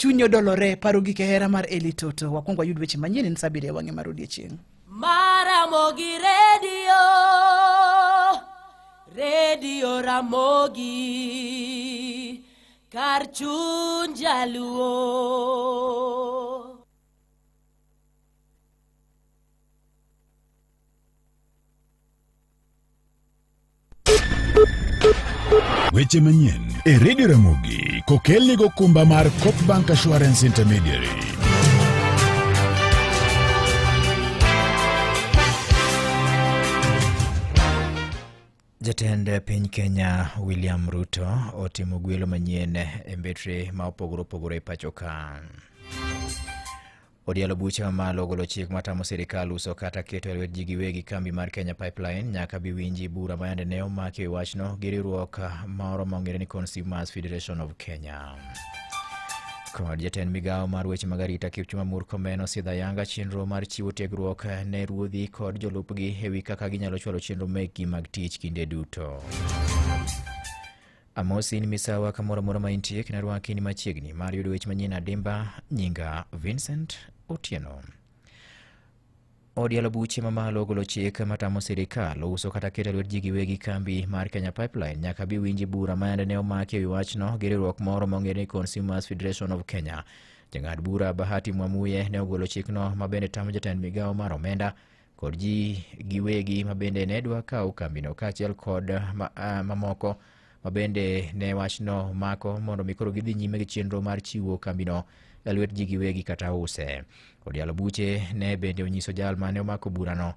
Chunyi odolore paro gik e hera mar Eli Toto. Wakwongo wayud weche manyien en saa abiriyo e wang'e mar odiechieng'. Maramogi Radio, Radio Ramogi, kar chuny jaluo. Weche manyien e Radio Ramogi kokelni gokumba mar Coop Bank Assurance Intermediary. Jatend piny Kenya William Ruto otimo gwelo manyien e mbetre ma opogore opogore e pacho ka. Od yalo buche mamalo ogolo chik matamo sirikal uso kata keto e lwet ji giwegi kambi mar Kenya Pipeline nyaka bi winji bura ma yande ne omaki e wachno gi riwruok moro ma ong'ere ni Consumers Federation of Kenya. Kod jatend migawo mar weche mag arita Kipchumba Murkomen osidho ayanga chenro mar chiwo tiegruok ne ruodhi kod jolupgi e wi kaka ginyalo chwalo chenro mekgi mag tich kinde duto. Amosi in misawa kamoro amora ma intie kendo arwaki ni machiegni mar yudo weche manyien adimba nyinga Vincent Otieno. Od yalo buche mamalo ogolo chik matamo sirikal uso kata keto e lwet ji giwegi kambi mar Kenya Pipeline nyaka bi winji bura ma yande ne omaki e wi wachno gi riwruok moro ma ong'ere ni Consumers Federation of Kenya. Jang'ad bura Bahati Mwamuye ne ogolo chikno ma bende tamo jatend migawo mar omenda kod ji giwegi ma bende ne dwa kawo kambino kaachiel kod mamoko ma bende ne wachno mako mondo mi koro gidhi nyime gi chenro mar chiwo kambino e lwet ji giwegi kata use. Od yalo buche ne bende onyiso jal mane omako burano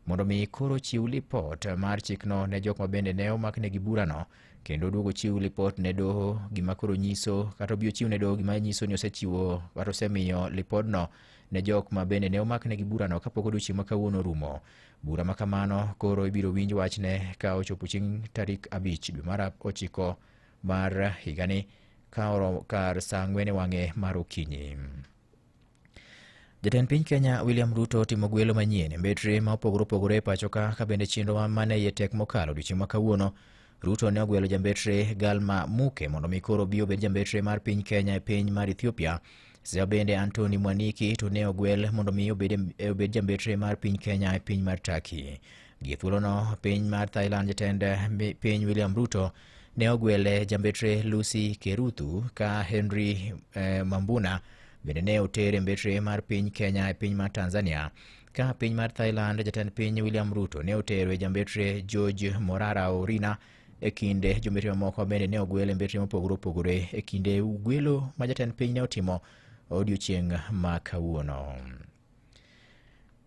mondo mi koro chiw lipot mar chikno ne jok ma bende ne omaknegi burano kendo oduogo chiw lipot ne doho gima koro nyiso kata obi ochiw ne doho gima nyiso ni osechiwo kata osemiyo lipodno ne jok ma bende ne omaknegi burano kapok odiochieng' ma kawuono orumo. Bura ma kamano koro ibiro winj wachne ka ochopo chieng' tarik 5 dwe mar 9 mar higani ka oro kar saa 4 e wang'e mar okinyi. Jatend piny Kenya William Ruto otimo gwelo manyien e mbetre ma opogore opogore e pacho ka ka bende chenro mane iye tek mokalo odiochieng' ma kawuono. Ruto ne ogwelo jambetre Galma Muke mondo mi koro obi obed jambetre mar piny Kenya e piny mar Ethiopia. Seche bende Anthony Mwaniki to ne ogwel mondo mi obed jambetre mar piny Kenya e piny mar Turkey. Gi thuolono piny mar Thailand jatend piny William Ruto ne ogwele jambetre Lucy Keruthu ka Henry Mambuna bende ne oter e mbetre mar piny Kenya e piny mar Tanzania. Ka piny mar Thailand jatend piny William Ruto ne otero e jambetre George Morara Orina e kinde jombetre mamoko bende ne ogwel e mbetre mopogore opogore e kinde gwelo ma jatend piny ne otimo odiochieng' ma kawuono.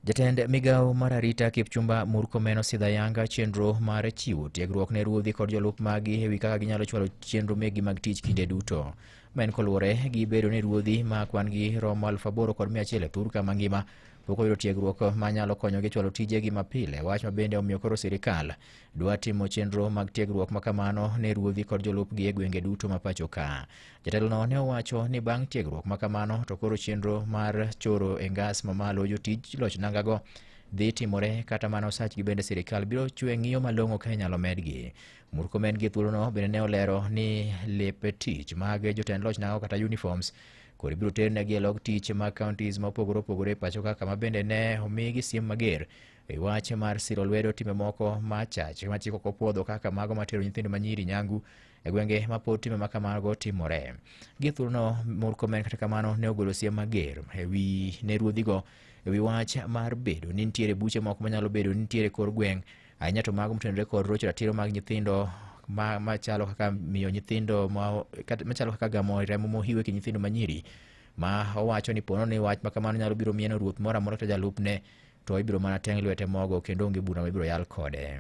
Jatend migawo mar arita Kipchumba Murkomen osidho ayanga chenro mar chiwo tiegruok ne ruodhi kod jolup maggi e wi kaka ginyalo chwalo chenro mekgi mag tich kinde duto. Ma en koluwore gi bedo ni ruodhi ma kwan-gi romo 8,100 e thur kama ngima pok oyudo tiegruok manyalo konyogi chwalo tijegi mapile, wach ma bende omiyo koro sirikal dwa timo chenro mag tiegruok ma kamano ne ruodhi kod jolupgi e gwenge duto ma pacho ka. Jatelono ne owacho ni bang' tiegruok ma kamano to koro chenro mar choro e ngas mamalo jotij loch nangago dhi timore kata mana osachgi bende sirikal biro chwe ng'iyo malong'o ka inyalo medgi. Murkomen gi thuolono bende ne olero ni lep tich mag jotend loch nangago kata uniforms koro ibiro ternegi e log tich mag counties ma opogore opogore e pacho ka kama bende ne omigi siem mager e wach mar siro lwedo timbe moko ma chach ma chik ok opwodho kaka mago matero nyithindo manyiri nyangu e gwenge ma pod timbe ma kamago timore. Gi thuolono Murkomen kata kamano ne ogolo siem mager e wi ne ruodhigo e wi wach mar bedo ni nitiere buche moko manyalo bedo ni nitiere kor gweng' ahinya to mago motenore kod rocho ratiro mag nyithindo machalo kaka miyo nyithindo machalo kaka gamo remo mohiwe ki nyithindo manyiri ma owacho ni pono ni wach ma kamano nyalo biro mieno ruoth moro amora kata jalupne to ibiro mana teng' lwete mogo kendo onge bura ma ibiro yal kode.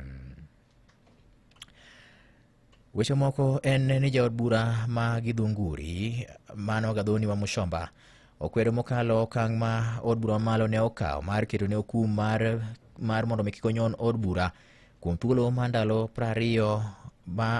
Weche moko en ni jaod bura ma Githunguri mano Gathoni wa Muchomba okwedo mokalo okang' ma od bura mamalo ne okawo mar keto ne okum mar mondo mi kik onyon od bura kuom thuolo mar ndalo 20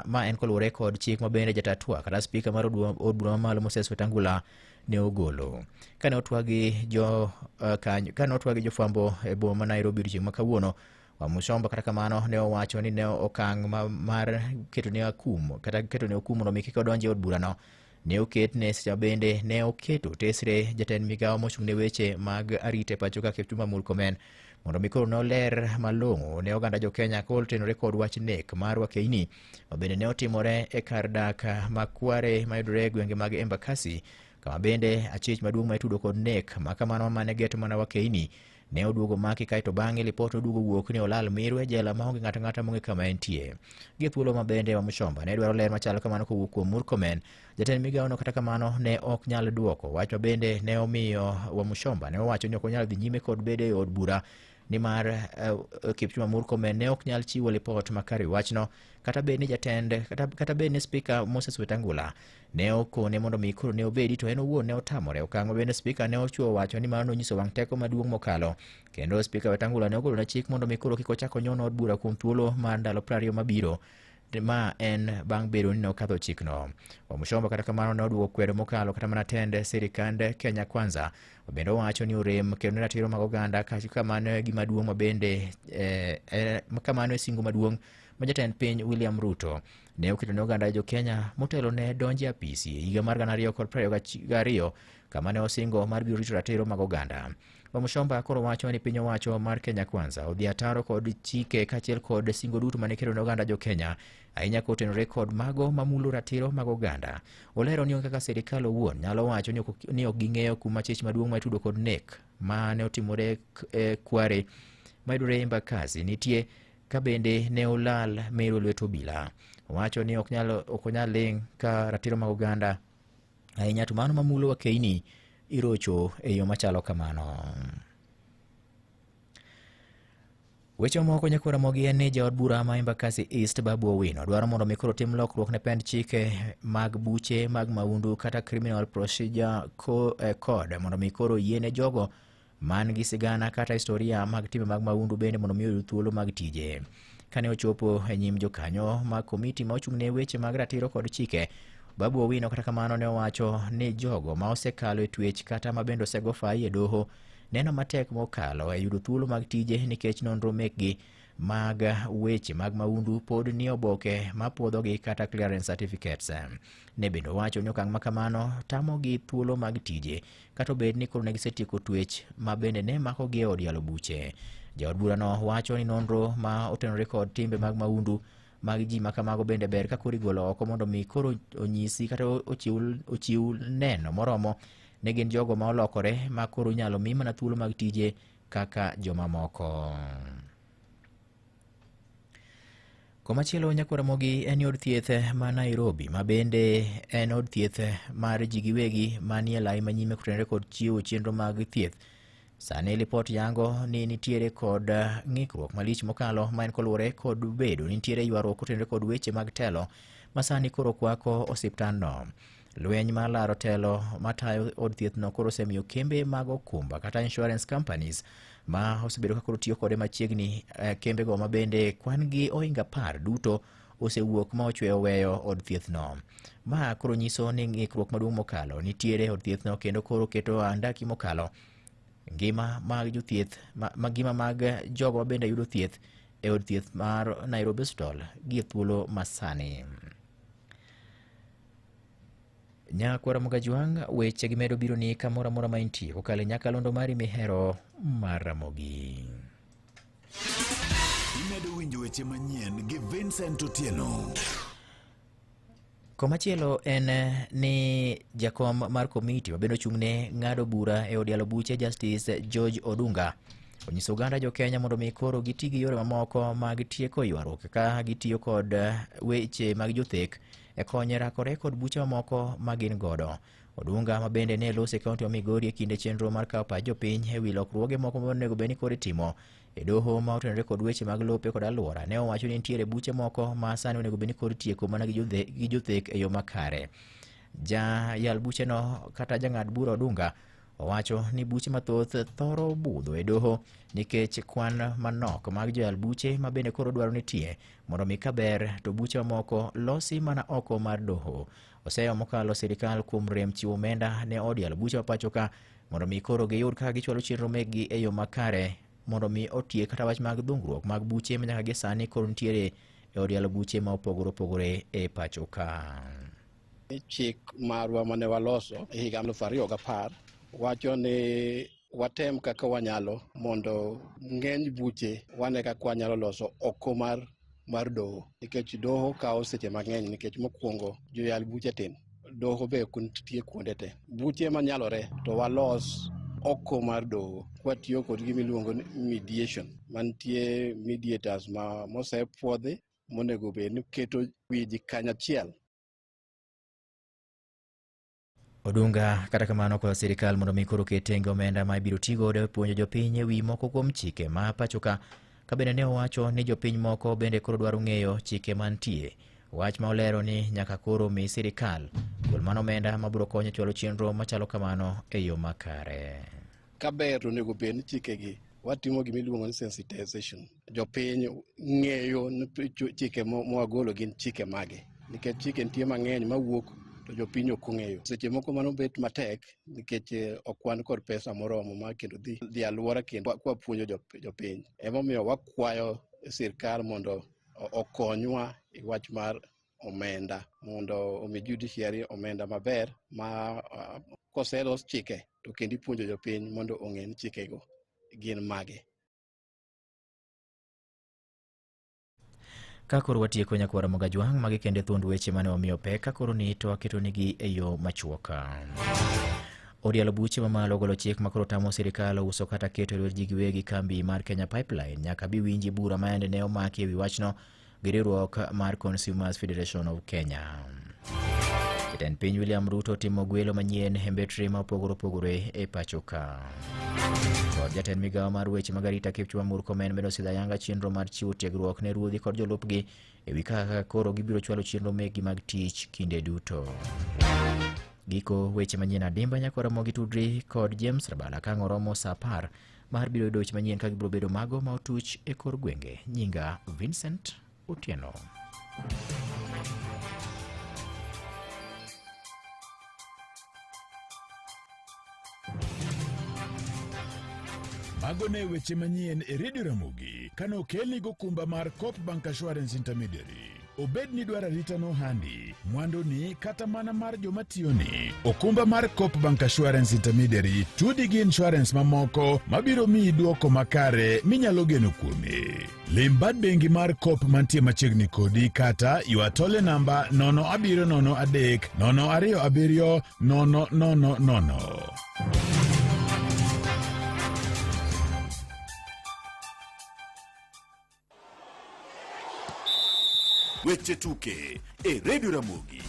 ma en koluwore kod chik ma bende jata twak kata spika mar od bura mamalo Moses Wetangula ne ogolo. Kane otwag gi jo kanyo, kane otwag gi jofwambo e boma ma Nairobi odiochieng' ma kawuono, Wamuchomba kata kamano ne owacho ni ne okang' mar keto ne akum kata keto ne okum mondo mi kik odonj e od burano ne oketne seche bende ne oketo tesre jatend migawo mochung' ne weche mag arita e pacho ka Kipchumba Murkomen mondo mi koro noler malong'o ne oganda jo Kenya kotenore kod wach nek mar Wakeini ma bende ne otimore e kar dak ma Kware mayudore e gwenge mag Embakasi, kama bende achich maduong' ma itudo kod nek ma kamano mane geto mana Wakeini ne oduogo maki, kaeto bang'e lipot oduogo wuok ni olal miru e jela maonge ng'ato ang'ata mong'e kama entie. Gi thuolo ma bende Wamuchomba ne dwaro ler machalo kamano kowuok kuom Murkomen, jatend migawono kata kamano ne ok nyal duoko wach ma bende ne omiyo Wamuchomba ne owacho ni ok onyal dhi nyime kod bedo e od bura nimar Kipchumba Murkomen ne ok nyal chiwo lipot makare e wachno, kata bed ni jatend kata bed ni spika Moses Wetangula ne okone mondo mi koro ne obedi, to en owuon ne otamore. Okang' ma bende spika ne ochiwo wacho ni mano nonyiso wang' teko maduong' mokalo, kendo spika Wetangula ne ogolo na chik mondo mi koro kik ochak onyon od bura kuom thuolo mar ndalo 20 mabiro, ma en bang' bedo ni nokadho chikno. Wamuchomba kata kamano ne oduoko kwedo mokalo kata mana tend sirikand Kenya Kwanza bende owacho ni orem kendo ne ratiro mag oganda kamano e gima duong' ma bende kamano e singo maduong' ma jatend piny William Ruto ne oketo ne oganda jo Kenya motelo ne donjo e apisi e higa mar 2022, kama ne osingo mar biro rito ratiro mag oganda. Wamuchomba koro wacho ni piny owacho mar Kenya Kwanza odhi ataro kod chike kaachiel kod singo duto mane keto ne oganda jo Kenya, ahinya kotenore kod mago mamulo ratiro mag oganda. Olero ni onge kaka sirikal owuon nyalo wacho ni ok ging'eyo kuma chich maduong' ma itudo kod nek ma ne otimore e Kware mayudore Embakasi nitie, ka bende ne olal Meru e lwet obila. Owacho ni ok onyal ling' ka ratiro mag oganda, ahinya to mano mamulo Wakeini, irocho e yo machalo kamano. Weche moko nyakora mogi en ni jaod bura ma Embakasi East Babu Owino dwaro mondo mi koro tim lokruok ne pend chike mag buche mag maundu kata Criminal Procedure Code mondo mi koro yiene jogo man gi sigana kata historia mag timbe mag maundu bende mondo mi oyud thuolo mag tije. Kane ochopo e nyim jokanyo mag komiti ma ochung' ne weche mag ratiro kod chike, Babu Owino kata kamano ne owacho ni jogo ma osekalo e twech kata ma bende osego fai e doho neno matek mokalo e yudo thuolo mag tije nikech nonro mekgi mag weche mag maundu pod nie oboke mapuodhogi kata clearance certificates. Ne bende owacho ni okang' ma kamano tamogi thuolo mag tije kata obed ni koro ne gisetieko twech ma bende ne makogi e od yalo buche. Jaod burano wacho ni nonro ma otenore kod timbe mag maundu mag ji ma kamago bende ber ka koro igolo oko mondo mi koro onyisi kata ochiw neno moromo ne gin jogo ma olokore ma koro inyalo mi mana thuolo mag tije kaka jomamoko. Komachielo nyakwara Ramogi en od thieth ma Nairobi ma bende en od thieth mar ji giwegi manie lai manyime kotenore kod chiwo chenro mag thieth. Sani lipot yango ni nitiere kod ng'ikruok malich mokalo ma en koluwore kod bedo nitiere ywaruok kotenore kod weche mag telo ma sani koro kwako osiptandno. Lweny mar laro telo matayo od thiethno koro osemiyo kembe mag okumba kata insurance companies ma osebedo ka koro tiyo kode machiegni, kembego ma bende kwan gi ohinga 10 duto osewuok ma ochweyo weyo od thiethno. Ma koro nyiso ni ng'ikruok maduong' mokalo nitiere od thiethno kendo koro keto andaki mokalo ngima mag jothieth ngima mag jogo ma bende yudo thieth e od thieth mar Nairobi Hospital gi thuolo masani. Nyakwara Mogajwang', weche gi medo biro ni kamoro amora ma intie kokalo e nyakalondo mari mihero mar Ramogi. Imedo winjo weche manyien gi Vincent Otieno. Komachielo en ni jakom mar komiti mabende ochung'ne ng'ado bura e od yalo buche Justice George Odunga onyiso oganda jo Kenya mondo mi koro giti gi yore mamoko mag tieko ywaruok ka gitiyo kod weche mag jothek e konyo rakore kod buche mamoko ma gin godo. Odunga ma bende ne loso e kaunti ma Migori e kinde chenro mar kawo pach jopiny e wi lokruoge moko ma onego bed ni koro itimo e doho ma otenore kod weche mag lope kod alwora, ne owacho ni nitiere buche moko ma sani onego bed ni koro itieko mana gi jothek e yo makare. Jayal bucheno kata jang'ad bura Odunga owacho ni buche mathoth thoro budho e doho nikech kwan manok mag joyal buche ma bende koro dwaro nitie mondo mi kaber to buche mamoko losi mana oko mar doho. Oseyo mokalo sirikal kuom rem chiwo omenda ne od yalo buche ma pacho ka mondo mi koro giyud kaka gichwalo chenro mekgi e yo makare mondo mi otiek kata wach mag dhungruok mag buche ma nyaka gi sani koro nitiere e od yalo buche ma opogore opogore e pacho ka. Chik marwa mane waloso e higa 2010 wacho ni watem kaka wanyalo mondo ng'eny buche wane kaka wanyalo loso oko mar doho, nikech doho kawo seche mang'eny, nikech mokwongo joyal buche tin, doho be ok nitie kuonde te. Buche manyalore to walos oko mar doho kwatiyo kod gima iluongo ni mediation, mantie mediators ma mosepuodhi monego bed ni keto wiji kanyachiel. Odunga kata kamano okwayo sirikal mondo mi koro oket tenge omenda ma ibiro ti godo e puonjo jopiny e wi moko kuom chike ma pacho ka. Ka bende ne owacho ni jopiny moko bende koro dwaro ng'eyo chike mantie. Wach ma olero ni nyaka koro mi sirikal gol mana omenda ma biro konyo chwalo chenro machalo kamano e yo makare. Ka ber to onego bed ni chikegi watimo gima iluongo ni sensitization. Jopiny ng'eyo ni chike mwagolo gin chike mage, nikech chike nitie mang'eny mawuok to jopiny ok ong'eyo. Seche moko mano bet matek nikech ok wan kod pesa moromo ma kendo dhi alwora kendo kwapuonjo jopiny. Emomiyo wakwayo sirkal mondo okonywa e wach mar omenda, mondo omi judiciary omenda maber ma koselos chike to kendo ipuonjo jopiny mondo ong'e ni chikego gin mage. Ka koro watieko nyakwara Mogajwang', magi kende thuond weche mane wamiyo pek, ka koro ni to waketonigi e yo machuok. Od yalo buche mamalo ogolo chik makoro tamo sirikal uso kata keto e lwet ji giwegi kambi mar Kenya Pipeline nyaka bi winji bura ma yande ne omaki e wi wachno gi riwruok mar Consumers Federation of Kenya. Jatend piny William Ruto timo gwelo manyien e mbetri ma opogore opogore e pacho ka. Kod jatend migawo mar weche mag arita Kipchumba Murkomen medo sidho ayanga chenro mar chiwo tiegruok ne ruodhi kod jolupgi e wi kaka koro gibiro chwalo chenro mekgi mag tich kinde duto. Giko weche manyien adimba nyaka Ramogi tudri kod James Rabala ka ang' oromo saa 10 mar biro yudo weche manyien ka gibiro bedo mago ma otuch e kor gwenge. Nyinga Vincent Otieno. Mago ne weche manyien e Radio Ramogi kane okelni gokumba mar Coop Bank Assurance Intermediary. Obed ni dwaro arita nohandi, mwanduni kata mana mar joma tiyoni. Okumba mar Coop Bank Assurance Intermediary tudi gi insurance mamoko mabiro miyi duoko makare minyalo geno kuome. Lim bad bengi mar Coop mantie machiegni kodi kata ywa tole namba 0703 027 000. Weche tuke e Radio Ramogi.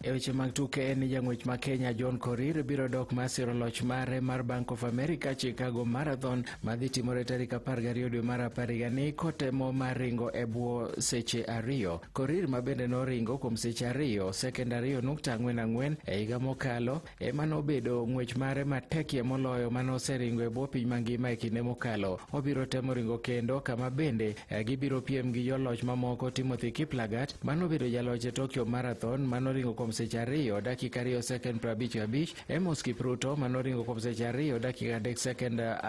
E weche mag tuke en ni jang'wech ma Kenya John Korir biro dok mar siro loch mare mar Bank of America Chicago Marathon madhi timore tarik 12 dwe mar 10 higani kotemo mar ringo e bwo seche 2. Korir ma bende noringo kuom seche 2 sekend 2.44 e higa mokalo ema nobedo ng'wech mare matekie moloyo mane oseringo e bwo piny mangima e kinde mokalo. Obiro temo ringo kendo kama bende gibiro piem gi joloch mamoko Timothy Kiplagat manobedo jaloch e Tokyo Marathon manoringo kuom seche 2 dakika 2 sekend 55, Amos Kipruto manoringo kuom seche 2 dakika 3 sekend 1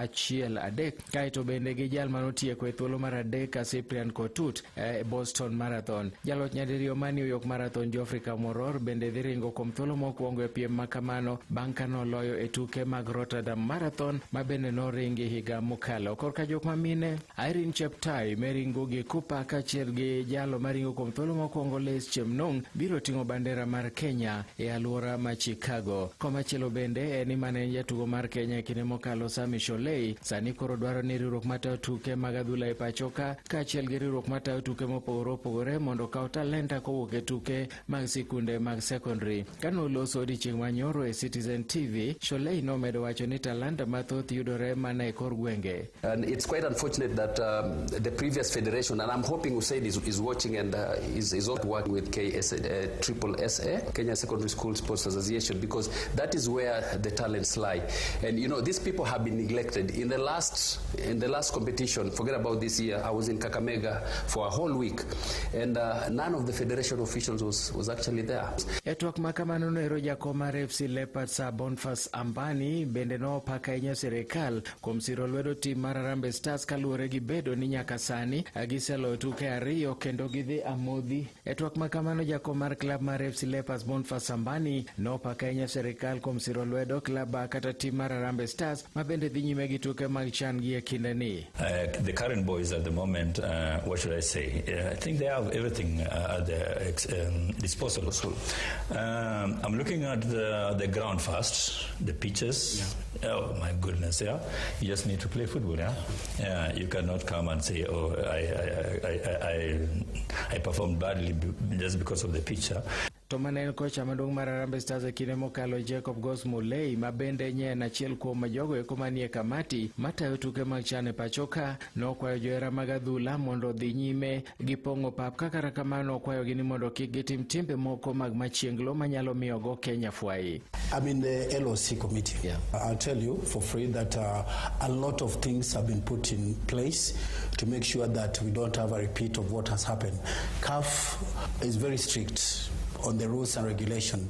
3, kaeto bende gi jal manotieko e thuolo mar 3 Cyprian Kotut e Boston Marathon. Jaloch nyadiriyo mar New York Marathon Geoffrey Kamworor bende dhi ringo kuom thuolo mokwongo e piem makamano bang' ka noloyo e tuke mag Rotterdam Marathon ma bende noringi higa mokalo. Korka jok mamine, Irene Cheptai, Mary Ngugi Cooper kaachiel gi jalo maringo kuom thuolo mokwongo Liz Chemnong biro ting'o bandera mar Kenya e alwora ma Chicago. Komachielo bende en ni mane en jatugo mar Kenya e kinde mokalo Sami Sholei sani koro dwaro ni riwruok matayo tuke mag adhula e pacho ka kaachiel gi riwruok matayo tuke mopogore opogore mondo okaw talenta kowuok e tuke mag sikunde mag secondary. Kane oloso odiechieng' manyoro e Citizen TV, Sholei nomedo wacho ni talanta mathoth yudore mana e kor gwenge. And it's quite unfortunate that the previous federation, and I'm hoping Usaid is watching and is also working with KS, Triple SA, Kenya Secondary School Sports Association, because that is where the talents lie. And these people have been neglected. In the last competition, forget about this year, I was in Kakamega for a whole week, and none of the federation officials was actually there. E twak ma kamano noero jakom mar FC Leopards Sir Boniface Ambani bende nopako ahinya sirikal kuom siro lwedo tim mar Harambee Stars kaluwore gi bedo ni nyaka sani giseloyo tuke 2 kendo gidhi amodhi. E twak ma kamano jakom mar klab mar FC Leopards Leopards Boniface Sambani nopako ahinya sirikal kuom siro lwedo klab kata tim mar Harambee Stars ma bende dhi nyime gi tuke mag CHAN gi e kindeni. The current boys at the moment, what should I say? I think they have everything at their disposal. I'm looking at the ground first, the pitches. Yeah. Oh my goodness, yeah. You just need to play football, yeah. Yeah. You cannot come and say, oh, I performed badly just because of the pitch. Yeah? To mane en kocha maduong' mar Harambee Stars e kinde mokalo Jacob Ghost Mulee ma bende nye en achiel kuom jogo eko manie kamati matayo tuke mag CHAN e pacho ka nokwayo johera mag adhula mondo odhi nyime gi pong'o pap ka kata kamano okwayogi ni mondo kik gitim timbe moko mag machienglo manyalo miyo go Kenya fwai. I'm in the LOC committee. Yeah. I'll tell you for free that a lot of things have been put in place to make sure that we don't have a repeat of what has happened. CAF is very strict on the rules and regulation.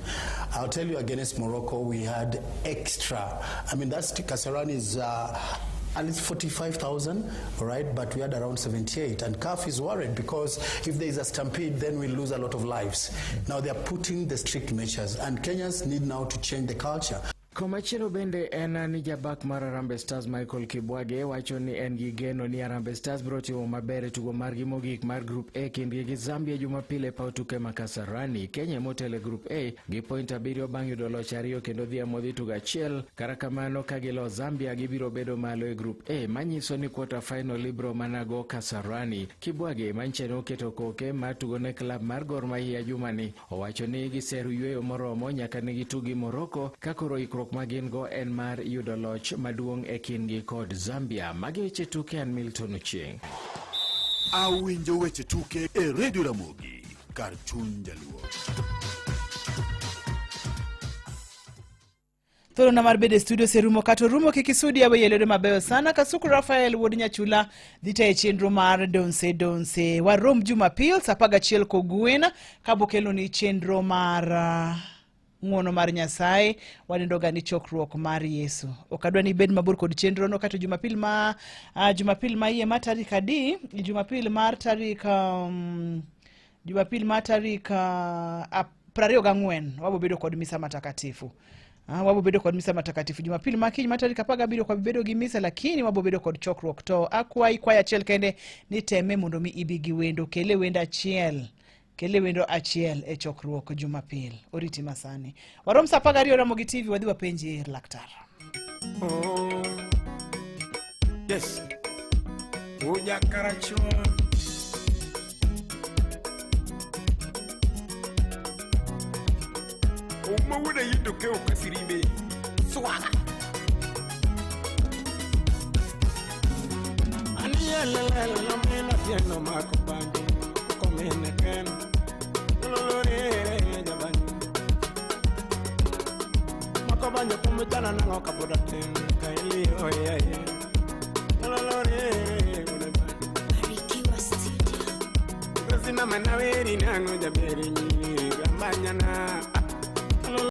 I'll tell you, against Morocco, we had extra. I mean, that's Kasarani is at least 45,000, all right, but we had around 78. And CAF is worried because if there is a stampede, then we lose a lot of lives. Now they are putting the strict measures, and Kenyans need now to change the culture. Komachielo bende en ni jabak mar Harambee Stars Michael Kibwage wacho ni en gi geno ni Harambee Stars biro timo maber e tugo margi mogik mar Group A kindgi gi Zambia Jumapil e paw tuke ma Kasarani. Kenya emotelo e Group A gi point 7 bang' yudo loch 2 kendo dhi amodhi tugo 1. Kata kamano ka gilo Zambia gibiro bedo malo e Group A manyiso ni quarter final ibiro mana go Kasarani. Kibwage manyicha ne oketo koke mar tugo ne klab mar Gor Mahia jumani owacho ni giseru yweyo moromo nyaka ne gitugi Morocco ka koro ikruok ma gin go en mar yudo loch maduong' e kindgi kod Zambia. Magi weche tuke, an Milton Ochieng'. Awinjo weche tuke e Radio Ramogi, kar chuny jaluo. Thuolona mar bedo e studio oserumo kata orumo kik isudi aweye lwedo mabeyo sana. Kasuku Rafael wuod Nyachula dhi tayo chenro mar Donse Donse. Warom Jumapil saa 11 kogwen kabokeloni chenro mar ng'uono mar Nyasaye wanendoga ni chokruok mar Yesu. Ok adwa ni ibed mabor kod chenro no kata Jumapil ma Jumapil ma iye ma tarik adi? Jumapil mar tarik Jumapil mar tarik 24 wabo bedo kod misa matakatifu. Wabo bedo kod misa matakatifu Jumapil ma kiny ma tarik 17 ok wabi bedo gi misa, lakini wabo bedo kod chokruok. To akwayi kwayo achiel kende ni teme mondo mi ibi gi wendo, kele wendo achiel. Kele wendo achiel e chokruok Jumapil. Oriti masani. Warom saa 12 Ramogi TV wadhi wapenji ir laktar. Oh. Yes. Uja Karachuon. Uma wuoda yudo ke ok sirimbe. Swaga. Anielelele mina tieno mako banjo komine ken. Lolore jabanjo. Mako banjo kumutana nango kapoda ten kaili oye. Lolore Barikiwa Studio. Rosina manaweri nango jaberi nyiri gambanyana.